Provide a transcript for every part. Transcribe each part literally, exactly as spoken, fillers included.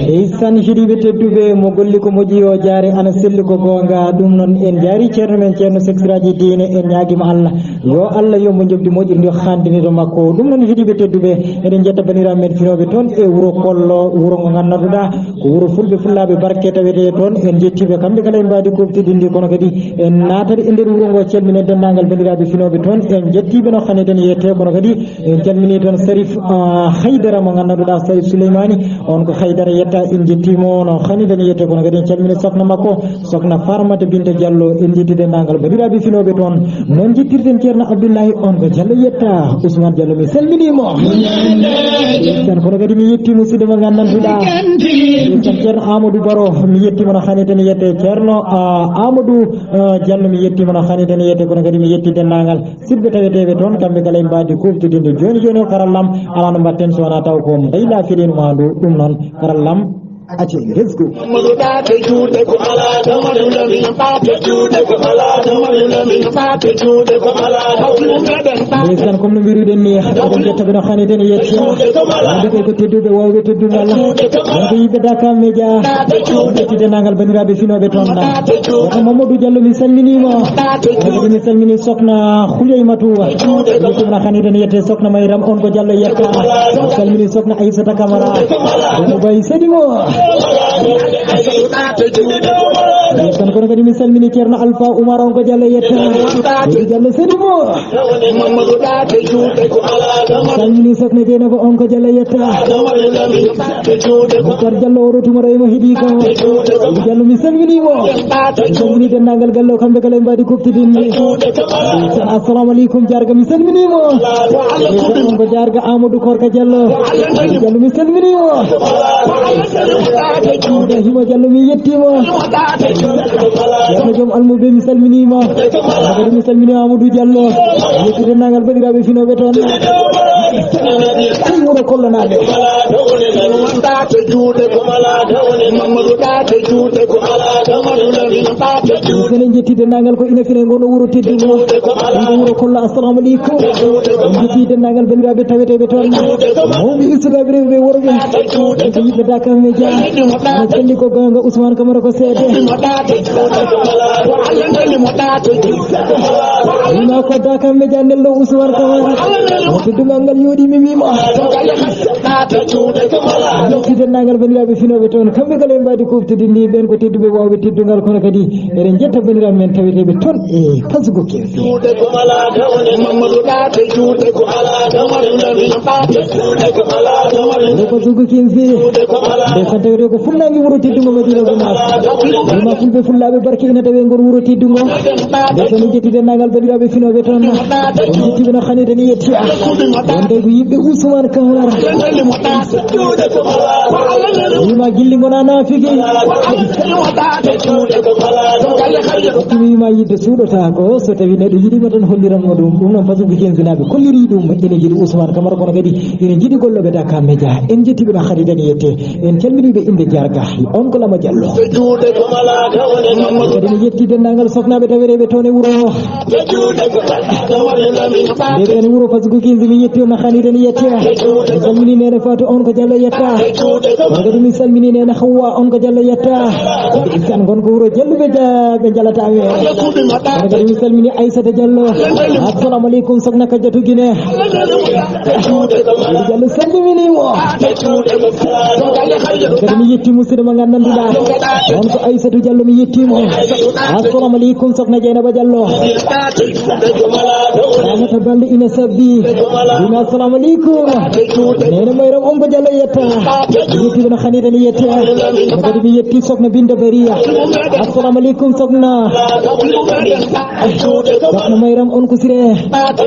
Ndeysaan, heɗiiɓe tedduɓe, mo golli ko moƴƴi o jaare, ana selli ko goonga. Ɗum noon, en njaari ceerno men, ceerno seksiraaji diine, en ñaagiima Allah yo Allah yombo njoɓdi moƴƴirndi o haandini to makko. Ɗum noon, heɗiiɓe tedduɓe, eɗen njetta banndiraaɓe men finooɓe toon e wuro Kollo, wuro ngo nganndanduɗaa ko wuro fulɓe, fullaaɓe barke tawetee toon. En njettiiɓe kamɓe kala e mbaadi kuuɓtidinndi, kono kadi en naatata e nder wuro ngo, calminen denndaangal banndiraaɓe finooɓe toon. En njettiiɓe no hannde tan yettee, kono kadi en calminii toon Sarif, ah, Haydara mo nganndanduɗaa, Sarif Souleymani, on ko Haydara yetta, en njettiima o no hannde tan yettee, kono kadi en calminii sokna makko, sokna Farmata Binta Diallo. En njetti denndaangal banndiraaɓe finooɓe toon. Noon njettirten ceerno Abdullahi, on ko Diallo yetta. Ousmane Diallo, mi salminii mo. Tan kono kadi mi yetti musidɗo mo nganndanduɗaa. Tan ceerno Amadou Baro, mi yetti mo no hannde tan yettee. Ceerno, ah, Amadou, ah, Diallo, mi yetti mo no hannde tan yettee, kono kadi mi yetti denndaangal siɗɓe taweteeɓe toon, kamɓe kala e mbaadi kuuɓtidinndi. Jooni jooni o karallam, alaa no mbaɗten so wonaa taw ko mbayla fiɗen maandu. Ɗum noon, karallam, acce resgo. Ndeysaan, comme no mbiruɗen ni, eɗen njetta ɓe no hannde tan yetti. Wonde ɓe ko tedduɓe, waawɓe teddungal. Wonde yimɓe Dakar Media, yetti denndaangal banndiraaɓe finooɓe toon. Wata Mamadou Diallo, mi salminii ma. Wata mi salminii Sokna Huleymatou. Ɗum na hannde tan yettee, Sokna Mayram, on ko Diallo yetta. Mi salminii Sokna Aissata Camara. Ɗum ko Baye Sedi mo. Tan kono kadi mi salminii Ceerno Alpha Oumar, on ko Diallo yetta. Ɗum Diallo Sedi mo. Salmini Sokna Dieynaba, on ko Diallo yetta. Boubacar Diallo, o rotuma raymo heɗi ko. Diallo, mi salmini mo. Mi salmini denndaangal galle o, kamɓe kala e mbaadi kuuɓtidinndi. Assalamu aleykum, Jarga, mi salmini mo. On ko Jarga Amadou Korka Diallo. Diallo, mi salmini mo. Ibrahima Diallo, mi yetti mo. Ceerno Joom Almuɓe, mi salminii ma. Kadi mi salminii Amadou Diallo. Yetti denndaangal banndiraaɓe finooɓe toon. Ɗum wuro Kollanaaɓe. Ɗaate juuɗe ko malaa dawne, Mamadou, ɗaate juuɗe ko malaa dawne, Mamadou Lamine, ɗaate juuɗe. Enen njetti denndaangal ko ina fine ngono wuro teddungo. Ɗum wuro Kollo, assalamu aleykum. En njetti denndaangal banndiraaɓe taweteeɓe toon. Mawɓe e sukaaɓe rewɓe e worɓe. Ko yimɓe Dakar Media. Ene selli ko goonga, Ousmane Camara ko seede. Wima ko Dakar Media nello Ousmane Camara. Ko teddungal ngal yooɗi mi wima. Yetti denndaangal banndiraaɓe finooɓe toon. Kamɓe kala en mbaadi kuuɓtidinndi, ɓeen ko tedduɓe waawɓe teddungal, kono kadi eɗen njetta banndiraaɓe men taweteeɓe toon e Pazugo Kewsi. Juuɗe ko malaa dawne, Mamadou, ɗaate juuɗe ko alaa dawne, Lamine, ɗaate juuɗe ko alaa dawne. Nde ko Pazugo Kewsi. Juuɗe ko alaa. Nde tan tawetee ko fuɗnaange wuro teddungo Madina Gunaas. Wima fulɓe fullaaɓe barke ina tawe ngol wuro teddungo. Nde tan en njetti denndaangal banndiraaɓe finooɓe toon. En njettiiɓe no hannde tan yetti. Wonde ko yimɓe Ousmane Camara. Wima gilli ngona naafigi. Wima yidde suuɗotaako, so tawi neɗɗo yiɗima tan holliranmo ɗum. Ɗum noon Pazugo Kewsinaaɓe kolliri ɗum. Ene jiɗi Ousmane Camara, kono kadi ene jiɗi gollooɓe Dakar Media. En njettiiɓe no hannde tan yetti. En calminiiɓe innde Jarga. On ko Lama Diallo. Juuɗe ko malaa dawne, Mamadou. Kadi mi yetti denndaangal soknaaɓe tawereeɓe toon e wuro. Nde kadi wuro Pazugo Kewsi, mi yetti on no hannde tan yetti. Mi salmini Neene Fatou, on ko Diallo yetta. Kono kadi mi salmini Neene Hawwa, on ko Diallo yetta. Ndeysaan, ngon ko wuro Diallo ɓe ja-, ɓe jalata ɓe. Kono kadi mi salmini Aissata Diallo. Assalamu aleykum, Sokna Kadiatou Guinée. Diallo salmini mo. Kadi mi yetti musidɗo mo nganndanduɗaa. On ko Aissatou Diallo, mi yetti mo. Assalamu aleykum, Sokna Dieynaba Diallo. Ramata Balde ina sabbi. Wima assalamu aleykum. Neene Mayram, on ko Diallo yetta. Mi yetti kono Khanita ni yetta. Kadi mi yetti Sokna Binta Bariya. Assalamu aleykum, Sokna. Sokna Mayram, on ko Siré.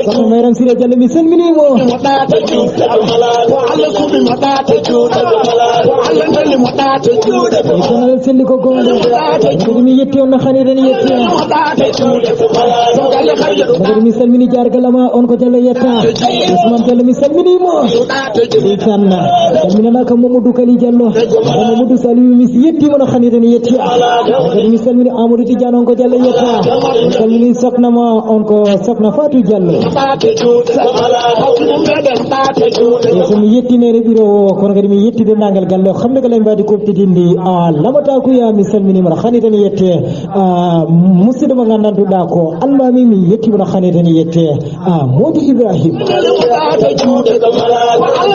Sokna Mayram Siré Diallo, mi salmini mo. Ko Allah suuɓi mo, ɗaate juuɗe ko mala. Ko Allah neli mo, ɗaate juuɗe ko mala. Kono selli ko goonga. Kadi mi yetti on no Khanita ni yetti. Mo ɗaate juuɗe ko mala. Ko Allah Kono kadi mi salmini jargalama on ko Diallo yetta. Ousmane Diallo mi salminimo. Ndeysaan. Salminanaka Mamadou Kali Diallo. Mamadou Saliou mi yettima no hani tan yetti. Kono kadi mi salmini Amadou Tidiane on ko Diallo yetta. Mi salmini sokna ma on ko sokna Fatou Diallo. E so mi yetti nene ɓiro o kono kadi mi yetti dendagal galle o kamɓe kala en mbaadi koptidinde a lamata kuya mi salminima no hani tan yette. Ah, musidɗo mo nganndanduɗa ko almami mi yettima no hani tan yette. Ah, Modi Ibrahim.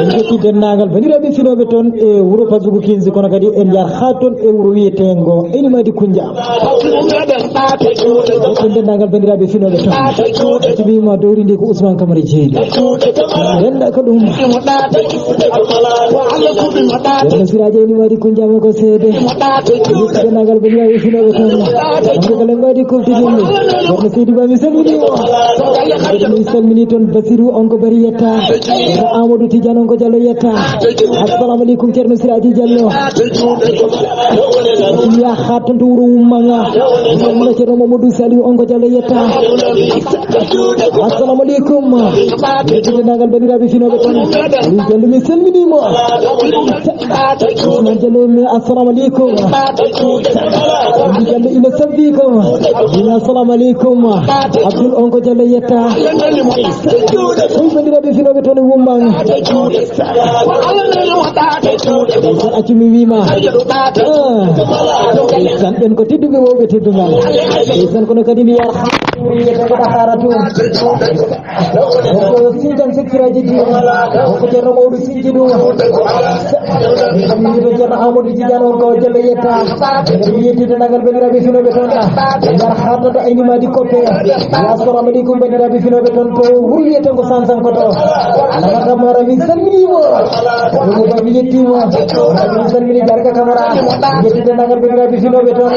En jetti denndaangal banndiraaɓe finooɓe toon e wuro Pasugu quinze kono kadi en njaar haa toon e wuro wiyeteengo Enimadi Kunja. Jetti denndaangal banndiraaɓe finooɓe toon. Tibima dowri ndi ko Ousmane Camara Jeeɗi. Renda ko ɗum. Ceerno Siraaji Enimadi Kunja mo ko seede. Jetti denndaangal banndiraaɓe finooɓe toon. Kamɓe kala en mbaadi koptidinde. Ceerno Seydi Ba mi salmini mo. Mi salmini toon Basiru on ko bari yetta. Ceerno Amadou Tidiane on ko Diallo yetta. Assalamu aleykum Ceerno Siraaji Diallo. Ya haa toon to wuro Wummanga. Mi salmina Ceerno Mamadou Saliou on ko Diallo yetta. Assalamu aleykum. Yettinde nagal banndiraaɓe finooɓe toon. Aliou Diallo mi salminimo. Ousmane Diallo mi assalamu aleykum. Aliou Diallo ina sabbi ko. Ina assalamu aleykum. Abdoul on ko Diallo yetta. Ɗum banndiraaɓe finooɓe toon e Wummanga. Ndeysaan, accu mi wiima. Ah. Ndeysaan, ɓen ko tedduɓe wowɓe teddungal. Ndeysaan, kono kadi mi yar wiyete ko Dakara to. Ko Sindian Sekiraji di. Ko Ceerno Mawɗo Sinji ɗum. Ko Ceerno Amadou Tidiane on ko Diallo yetta. Yettinde nagal banndiraaɓe finooɓe toon. Yar hatta to Enimadi Koppe. Assalamu aleykum banndiraaɓe finooɓe toon to wuro wiyeteengo Sansankoto. Alama Kamara mi salminiima. Ɗum ko mi yettiima. Mi salmini Garga Kamara. Yettinde nagal banndiraaɓe finooɓe toon.